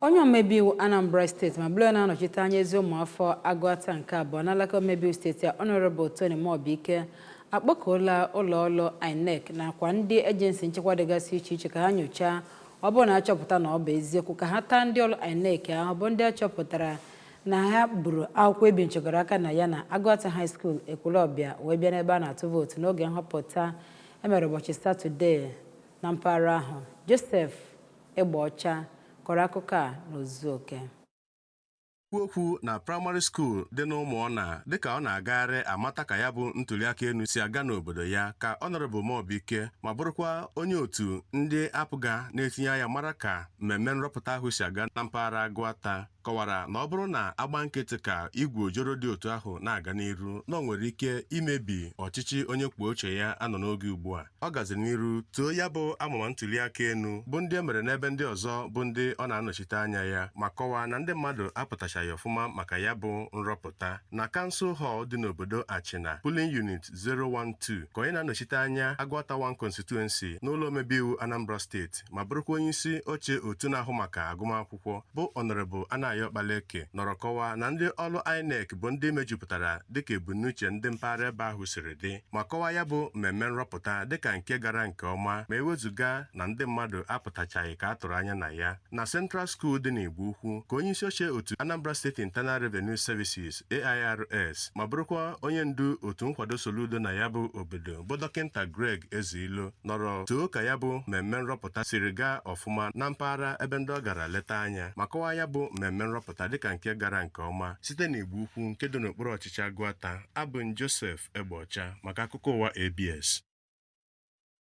Onye omebe iwu Anambra Steeti ma bụrụ onye na-anọchite anya ezi ụmụafọ Agụata nke abụọ n'alaka omebe iwu steeti a, Honorable Tony Muobike, akpọkuola ụlọ ọrụ INEC nakwa ndị agency nchekwa dịgasị iche iche ka ha nyochaa. Ọ bụrụ na achọpụta na ọ bụ eziokwu, ka ha taa ndị ọrụ INEC ahụ bụ ndị achọpụtara na ha buru akwụkwọ ebinchegoro aka na ya na Agụata High School, Ekwulọbịa, wee bịa n'ebe a na-atụ vootu n'oge nhọpụta emere ụbọchị Satọdee na mpaghara ahụ. Joseph Egbeọcha kọrọ akụkọ a n'ozuzu oke. Kwuo okwu na primary school dị n'Ụmụọna dịka ọ na-agagharị amata ka ya bụ ntuliaka enu si aga n'obodo ya, ka Honorable Muobike, ma bụrụkwa onye otu ndị APGA na-etinye anya mara ka mmemme nrọpụta ahụ si aga na mpaghara Agụata, kọwara na ọ bụrụ na agba nkịtị ka igwe ojoro dị otu ahụ na-aga n'iru, na ọ nwere ike imebi ọchịchị onye kwuo uche ya anọ n'oge ugbu a. Ọ gaziri n'iru too ya bụ amụma ntuliaka enu bụ ndị e mere n'ebe ndị ọzọ bụ ndị ọ na-anọchite anya ya, ma kọwaa na ndị mmadụ apụtachaghị ọfụma maka ya bụ nrọpụta. Na Council Hall dị n'obodo Achịna, Polling Unit 012, ka onye na-anọchite anya Agụata 1 Constituency n'ụlọ omebe iwu Anambra Steeti, ma bụrụkwa onye isi oche otu na-ahụ maka agụmakwụkwọ, bụ Honorable Anayo Okpaleke, nọrọ kọwaa na ndị ọrụ INEC bụ ndị mejupụtara dịka ebumnuche ndị mpaghara ebe ahụ siri dị, ma kọwaa ya bụ mmemme nrọpụta dịka nke gara nke ọma, ma ewezụga na ndị mmadụ apụtachaghị ka a tụrụ anya na ya. Na Central School dị n'Igbo Ukwu, ka onye isi oche otu Anambra State Internal Revenue Services, AIRS, ma bụrụkwa onye ndu otu nkwado Soludo na ya bụ obodo, bụ Dọkịnta Greg Ezeilo, nọrọ too ka ya bụ mmemme nrọpụta siri gaa ọfụma na mpaghara ebe ndị ọ gara leta anya, ma kọwaa ya bụ mmemme nrọpụta dịka nke gara nke ọma. Site n'Igbo Ukwu nke dị n'okpuru ọchịchị Agụata, abụ m Joseph Egbeọcha maka akụkọ ụwa ABS.